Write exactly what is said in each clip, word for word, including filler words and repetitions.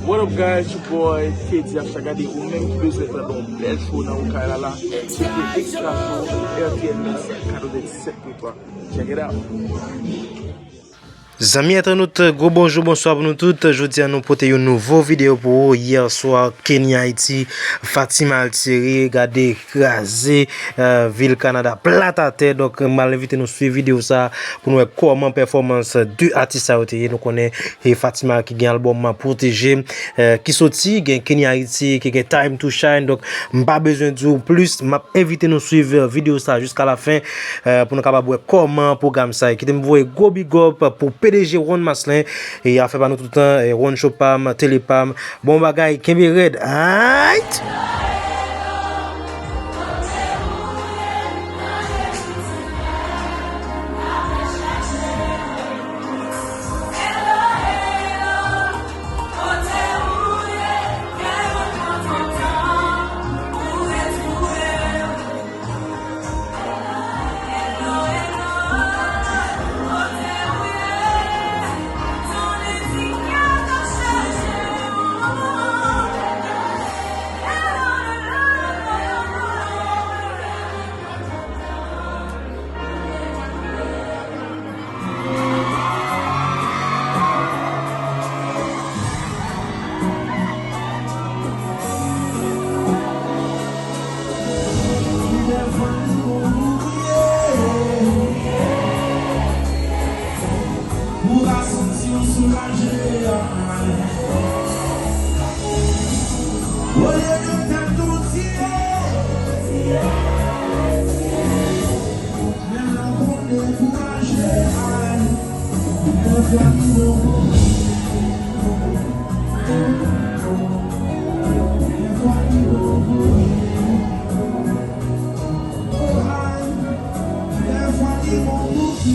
What up guys, your boy Teddy Afsha. Gade, ou menm ki bezwen tande yon bèl show nan ou kay la la, se te Extra Show, R T N S katreventisèt pwen twa. Check it out. Zanmi entènot, gwo bonjou, bonswa pou nou tout. Jodi a nou pote yon nouvo videyo pou ou. Yè swa, Kenny Haiti, Fatima Altieri, gade, kraze, euh, vil Kanada plat atè. Donk, m al envite nou swiv videyo sa pou nou wè kòman pèfòmans de atis sa yo te ye. Nou konnen e Fatima ki gen albòm Pwoteje, eh, ki soti, gen Kenny Haiti, ki gen Time to Shine. Donk, m pa bezwen di w plis, m ap envite nou swiv, eh, videyo sa jiska la fen, eh, pou nou kapab wè kòman pwogram sa ye. Kite m voye gwo big up pou P D G Ron Maslin, e afè pa nou toutan, eh, Ron Show pa m, tele pa m. Bon bagay, kenbe rèd. Aight! Ou ka santi w soulaje. Olye de tèt ou tiye, men lè w konn dekouraje, ay, dèfwa li bon pou ou. Dèfwa li bon pou ou. Ay, dèfwa li bon pou ou.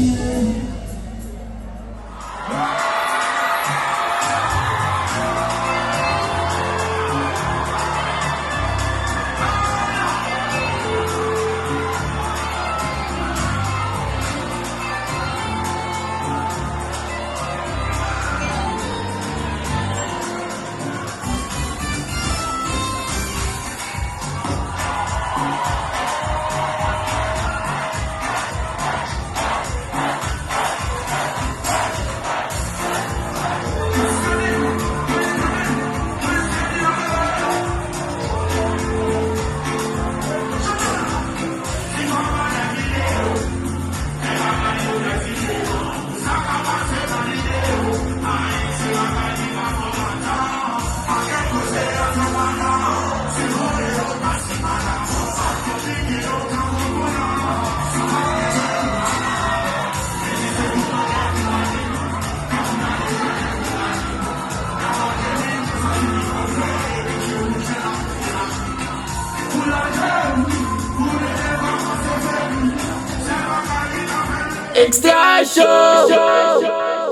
Extra Show.